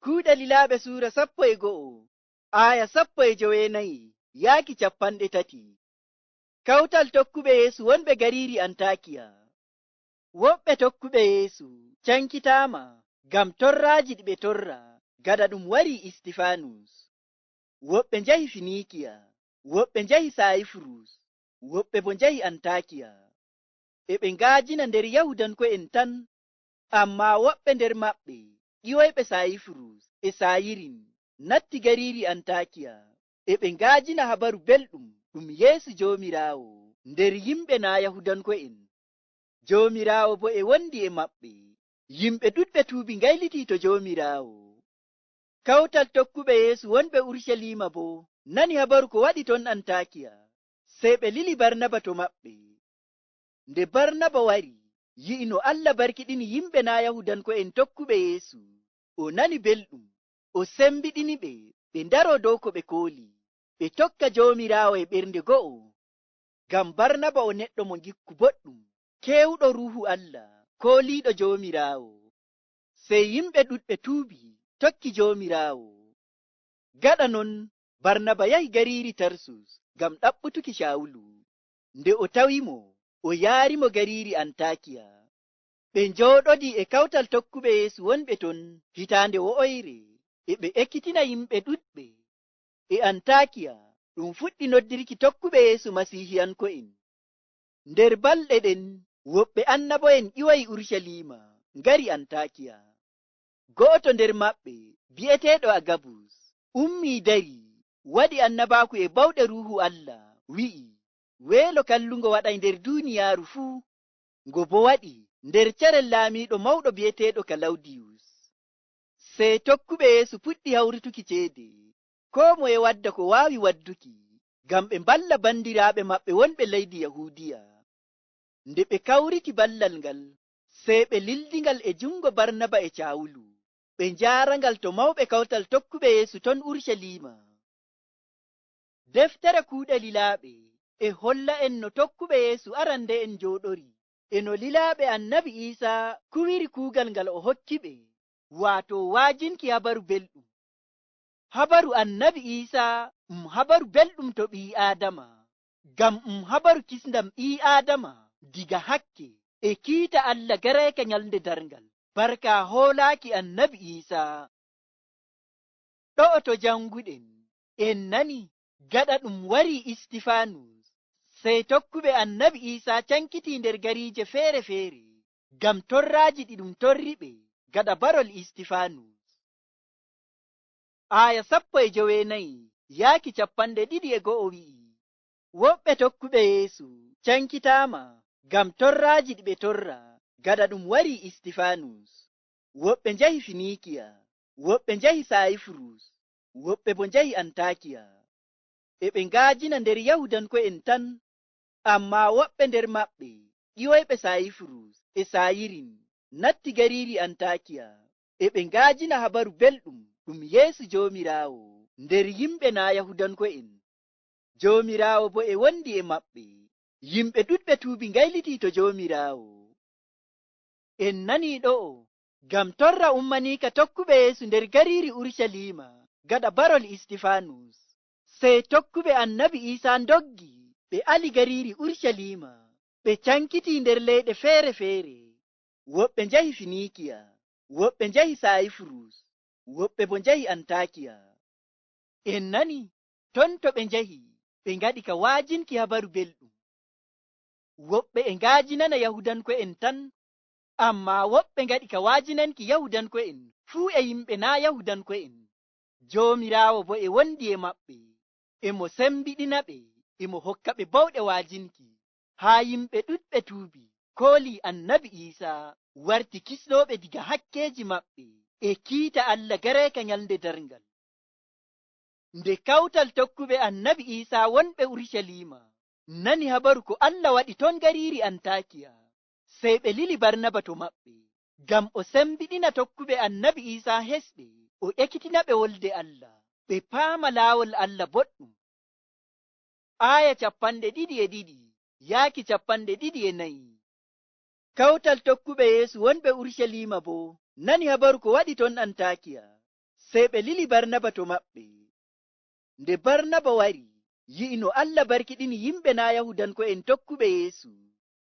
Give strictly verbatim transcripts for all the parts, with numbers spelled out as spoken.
Kuuɗe Lilaaɓe suura sappo e go'o, aaya sappo e joweenayi yaaki cappanɗe tati. Kawtal tokkuɓe Yeesu wonɓe gariiri Antakiya. Woɓɓe tokkuɓe Yeesu caŋkitaama ngam torraaji ɗi ɓe torra gaɗa ɗum wari Istifaanus. Woɓɓe njahi Finiikiya, woɓɓe njahi Sayifurus, woɓɓe boo njahi Antakiya. E ɓe nga'ajina nder Yahuudanko'en tan, ammaa woɓɓe nder maɓɓe, ƴiwoyɓe Sayifurus e Sayirin, natti gariiri Antakiya, e ɓe nga'ajina Habaru Belɗum ɗum Yeesu Joomiraawo nder yimɓe naa Yahuudanko'en. Joomiraawo boo e wondi e maɓɓe. Yimɓe ɗuuɗɓe tuubi ngayliti to Joomiraawo. Kawtal tokkuɓe Yeesu wonɓe Urucaliima boo nani habaru ko waɗi ton Antakiya, sey ɓe lili Barnaba to maɓɓe. Nde Barnaba wari, yi'i no Allah barkiɗini yimɓe naa Yahuudanko'en tokkuɓe Yeesu, o nani belɗum, o sembiɗini ɓe, ɓe ndaro dow ko ɓe kooli, ɓe tokka Joomiraawo e ɓernde go'o. Ngam Barnaba o neɗɗo mo ngikku boɗɗum, keewɗo Ruuhu Allah, kooliiɗo Joomiraawo. Sey yimɓe ɗuuɗɓe tuubi, tokki Joomiraawo. Gaɗa non, Barnaba yahi gariiri Tarsus ngam ɗaɓɓutuki Cawulu. Nde o tawi mo, o yaari mo gariiri Antakiya. Ɓe njooɗodi e kawtal tokkuɓe Yeesu wonɓe ton hitaande wo'oyre, e ɓe ekkitina yimɓe ɗuuɗɓe. E Antakiya, ɗum fuɗɗi noddirki tokkuɓe Yeesu Masiihiyanko'en. Nder balɗe ɗen, woɓɓe annabo'en ƴiwoyi Urucaliima, ngari Antakiya. Go'oto nder maɓɓe, bi'eteeɗo Agabus, ummi dari, waɗi annabaaku e bawɗe Ruuhu Allah, wi'i, weelo kalluŋgo waɗay nder duniyaaru fuu. Ngo boo waɗi nder carel laamiiɗo mawɗo bi'eteeɗo Kalawdiyus. Sey tokkuɓe Yeesu puɗɗi hawrituki ceede, koo moye wadda ko waawi wadduki, ngam ɓe mballa bandiraaɓe maɓɓe wonɓe leydi Yahuudiya. Nde ɓe kawriti ballal ngal, sey ɓe lildi ngal e juŋŋgo Barnaba e Cawulu, ɓe njaara ngal to mawɓe kawtal tokkuɓe Yeesu ton Urucaliima. Deftere Kuuɗe Lilaaɓe e holla en no tokkuɓe Yeesu arande'en njooɗori, e no lilaaɓe Annabi Iisa kuwiri kuugal ngal o hokki ɓe, waato waajinki Habaru Belɗum. Habaru Annabi Iisa ɗum habaru belɗum to ɓii-Aadama, ngam ɗum habaru kisndam ɓii-Aadama diga hakke e kiita Allah gareyka nyalnde darngal, barka hoolaaki Annabi Iisa. Ɗo'o to jaŋnguɗen, en nani, gaɗa ɗum wari Istifaanus, sey tokkuɓe Annabi Iisa caŋkiti nder gariije feere-feere, ngam torraaji ɗi ɗum torri ɓe gaɗa barol Istifaanus. Aaya sappo e joweenayi yaaki cappanɗe ɗiɗi e go'o wi'i, woɓɓe tokkuɓe Yeesu caŋkitaama ngam torraaji ɗi ɓe torra gaɗa ɗum wari Istifaanus. Woɓɓe njahi Finiikiya, woɓɓe njahi Sayifurus, woɓɓe boo njahi Antakiya. E ɓe nga'ajina nder Yahuudanko'en tan, ammaa woɓɓe nder maɓɓe, ƴiwoyɓe Sayifurus e Sayirin, natti gariiri Antakiya, e ɓe nga'ajina Habaru Belɗum ɗum Yeesu Joomiraawo nder yimɓe naa Yahuudanko'en. Joomiraawo boo e wondi e maɓɓe. Yimɓe ɗuuɗɓe tuubi ngayliti to Joomiraawo. En nani ɗo'o, ngam torra ummaniika tokkuɓe Yeesu nder gariiri Urucaliima, gaɗa barol Istifaanus. Sey tokkuɓe Annabi Iisa ndoggi, ɓe ali gariiri Urucaliima, ɓe caŋkiti nder leyɗe feere-feere. Woɓɓe njahi Finiikiya, woɓɓe njahi Sayifurus, woɓɓe boo njahi Antakiya. En nani, ton to ɓe njahi, ɓe ngaɗi ka waajinki Habaru Belɗum. Woɓɓe e nga'ajinana Yahuudanko'en tan, ammaa woɓɓe ngaɗi ka waajinanki Yahuudanko'en fuu e yimɓe naa Yahuudanko'en. Joomiraawo boo e wondi e maɓɓe, e mo sembiɗina ɓe, e mo hokka ɓe bawɗe waajinki, haa yimɓe ɗuuɗɓe tuubi, kooli Annabi Iisa, warti kisnooɓe diga hakkeeji maɓɓe, e kiita Allah gareyka nyalnde darngal. Nde kawtal tokkuɓe Annabi Iisa wonɓe Urucaliima nani habaru ko Allah waɗi ton gariiri Antakiya, sey ɓe lili Barnaba to maɓɓe, ngam o sembiɗina tokkuɓe Annabi Iisa hesɓe, o ekkitina ɓe wolde Allah, ɓe paama laawol Allah boɗɗum. Aaya cappanɗe ɗiɗi e ɗiɗi yaaki cappanɗe ɗiɗi e nayi. Kawtal tokkuɓe Yeesu wonɓe Urucaliima boo nani habaru ko waɗi ton Antakiya. Sey ɓe lili Barnaba to maɓɓe. Nde Barnaba wari, yi'i no Allah barkiɗini yimɓe naa Yahuudanko'en tokkuɓe Yeesu,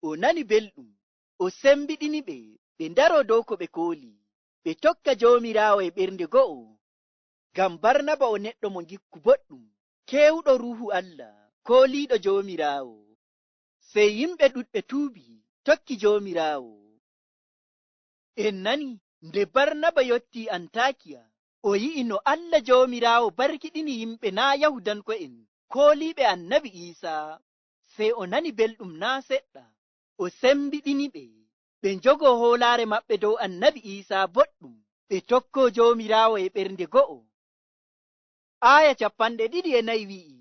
o nani belɗum, o sembiɗini ɓe, ɓe ndaro dow ko ɓe kooli, ɓe tokka Joomiraawo e ɓernde go'o. Ngam Barnaba o neɗɗo mo ngikku boɗɗum, keewɗo Ruuhu Allah, kooliiɗo Joomiraawo. Sey yimɓe ɗuɗɓe tuubi, tokki Joomiraawo. En nani, nde Barnaba yotti Antakiya, o yi'i no Allah Joomiraawo barkiɗini yimɓe naa Yahuudanko'en, kooliiɓe Annabi Iisa. Sey o nani belɗum naa seɗɗa, o sembiɗini ɓe, ɓe njogo hoolaare maɓɓe dow Annabi Iisa boɗɗum, ɓe tokko Joomiraawo e ɓernde go'o. Aaya cappanɗe ɗiɗi e nayi wi'i,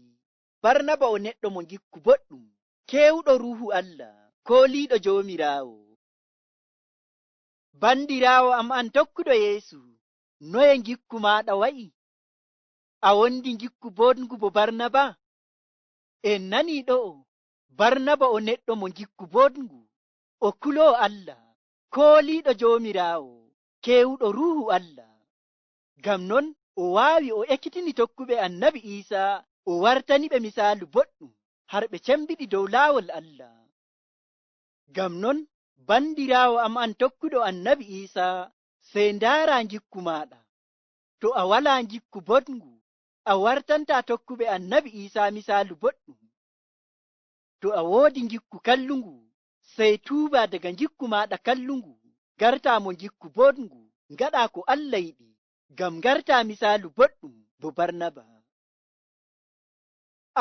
Barnaba o neɗɗo mo ngikku boɗɗum, keewɗo Ruuhu Allah, kooliiɗo Joomiraawo. Bandiraawo am an tokkuɗo Yeesu, noye ngikku maaɗa wa'i? A wondi ngikku booɗngu bo Barnaba? En nani ɗo'o, Barnaba o neɗɗo mo ngikku booɗngu, o kuloowo Allah, kooliiɗo Joomiraawo, keewuɗo Ruuhu Allah. Ngam non o waawi o ekkitini tokkuɓe Annabi Iisa, o wartani ɓe misaalu boɗɗum, har ɓe cembiɗi dow laawol Allah. Ngam non, bandiraawo am an tokkuɗo Annabi Iisa, sey ndaara ngikku maaɗa. To a walaa ngikku boɗngu, a wartantaa tokkuɓe Annabi Iisa misaalu boɗɗum. To a woodi ngikku kalluŋgu, sey tuuba daga ngikku maaɗa kalluŋgu, ngarta mo ngikku boɗngu, ngaɗa ko Allah yiɗi, ngam ngarta misaalu boɗɗum bo Barnaba.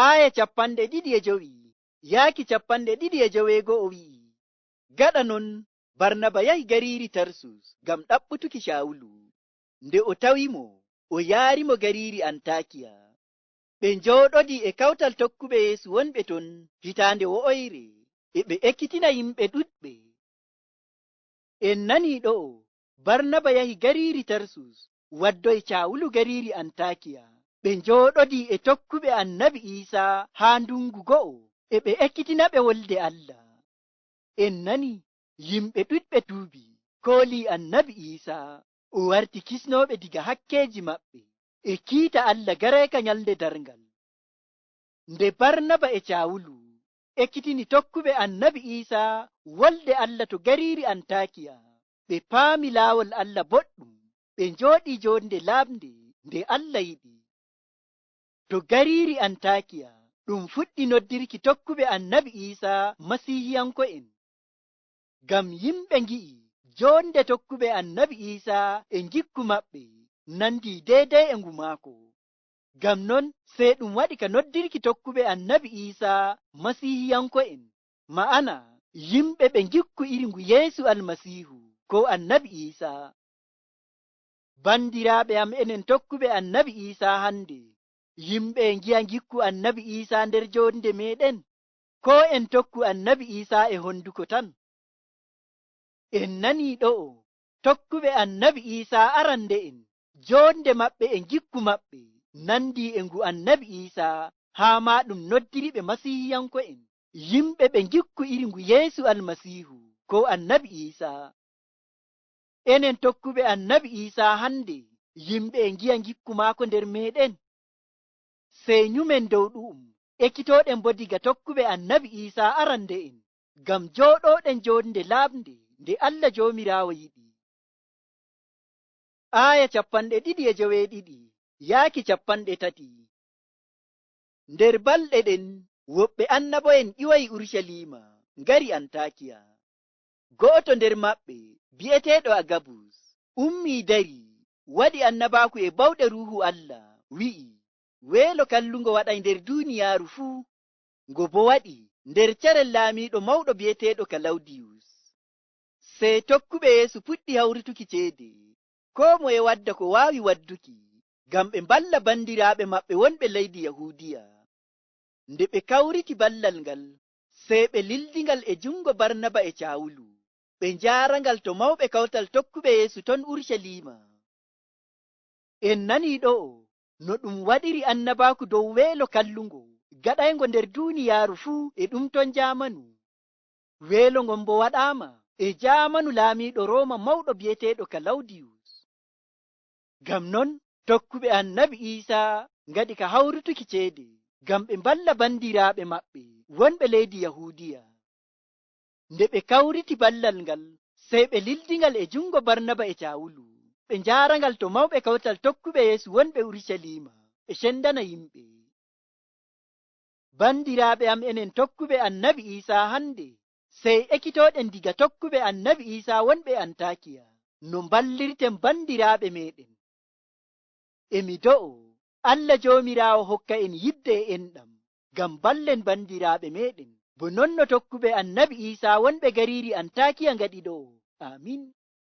Aaya cappanɗe ɗiɗi e jowi, yaaki cappanɗe ɗiɗi e joweego o wi'i, gaɗa non, Barnaba yahi gariiri Tarsus ngam ɗaɓɓutuki Cawulu. Nde o tawi mo, o yaari mo gariiri Antakiya. Ɓe njooɗodi e kawtal tokkuɓe Yeesu wonɓe ton hitaande wo'oyre, e ɓe ekkitina yimɓe ɗuɗɓe. En nani ɗo'o, Barnaba yahi gariiri Tarsus, waddoyi Cawulu gariiri Antakiya. Ɓe njooɗodi e tokkuɓe Annabi Iisa haa nduŋgu go'o, e ɓe ekkitina ɓe wolde Allah. En nani, yimɓe ɗuɗɓe tuubi, kooli Annabi Iisa, o warti kisnooɓe diga hakkeeji maɓɓe, e kiita Allah gareyka nyalnde darŋgal. Nde Barnaba e Cawulu ekkitini tokkuɓe Annabi Iisa wolde Allah to gariiri Antakiya, ɓe paami laawol Allah boɗɗum, ɓe njooɗi joonde laaɓnde nde Allah yiɗi. To gariiri Antakiya, ɗum fuɗɗi noddirki tokkuɓe Annabi Iisa Masiihiyanko'en. Ngam yimɓe ngi'i joonde tokkuɓe Annabi Iisa e ngikku maɓɓe nandi deydey e ngu maako. Ngam non, sey ɗum waɗi ka noddirki tokkuɓe Annabi Iisa Masiihiyanko'en, ma'ana yimɓe ɓe ngikku iri ngu Yeesu Almasiihu, koo Annabi Iisa. Bandiraaɓe am, enen tokkuɓe Annabi Iisa hande, yimɓe e ngi'a ngikku Annabi Iisa nder joonde meeɗen, koo en tokku Annabi Iisa e honduko tan? En nani ɗo'o, tokkuɓe Annabi Iisa arande'en, joonde maɓɓe e ngikku maɓɓe nandi e ngu Annabi Iisa, haa maa ɗum noddiri ɓe Masiihiyanko'en, yimɓe ɓe ngikku iri ngu Yeesu Almasiihu, koo Annabi Iisa. Enen tokkuɓe Annabi Iisa hande, yimɓe e ngi'a ngikku maako nder meeɗen. Sey nyumen dow ɗu'um, ekkitooɗen boo diga tokkuɓe Annabi Iisa arande'en, ngam jooɗooɗen joonde laaɓnde nde Allah Joomiraawo yiɗi. Aaya cappanɗe ɗiɗi e joweeɗiɗi, yaaki cappanɗe tati. Nder balɗe ɗen, woɓɓe annabo'en ƴiwoyi Urucaliima, ngari Antakiya. Go'oto nder maɓɓe, bi'eteeɗo Agabus, ummi dari, waɗi annabaaku e bawɗe Ruuhu Allah, wi'i, weelo kalluŋgo waɗay nder duniyaaru fuu. Ngo boo waɗi nder carel laamiiɗo mawɗo bi'eteeɗo Kalawdiyus. Sey tokkuɓe Yeesu puɗɗi hawrituki ceede, koo moye wadda ko waawi wadduki, ngam ɓe mballa bandiraaɓe maɓɓe wonɓe leydi Yahuudiya. Nde ɓe kawriti ballal ngal, sey ɓe lildi ngal e juŋngo Barnaba e Cawulu, ɓe njaara ngal to mawɓe kawtal tokkuɓe Yeesu ton Urucaliima. En nani ɗo'o no ɗum waɗiri annabaaku dow weelo kalluŋgo gaɗayngo nder duniyaaru fuu e ɗum ton jaamanu. Weelo ngon boo waɗaama e jaamanu laamiiɗo Rooma mawɗo bi'eteeɗo Kalawdiyus. Ngam non, Tokkuɓe annabi Iisa ngaɗi ka hawrutuki ceede ngam ɓe mballa bandiraaɓe maɓɓe wonɓe leydi Yahuudiya. Nde ɓe kawriti ballal ngal, sey ɓe lildi ngal e juŋngo Barnaba e Caawulu, ɓe njaara ngal to mawɓe kawtal tokkuɓe Yeesu wonɓe Urusaliima, ɓe cendana yimɓe. Bandiraaɓe am, enen tokkuɓe annabi Iisa hannde, sey ekitooɗen diga tokkuɓe annabi Iisa wonɓe Antakiya, no mballirten bandiraaɓe meeɗen. E mi do'o, Allah Joomiraawo hokka en yiɗde e enɗam, ngam mballen bandiraaɓe meeɗen. Bo non no tokkuɓe annabi Iisa wonɓe gariiri Antakiya ngaɗi ɗo'o. Aamin.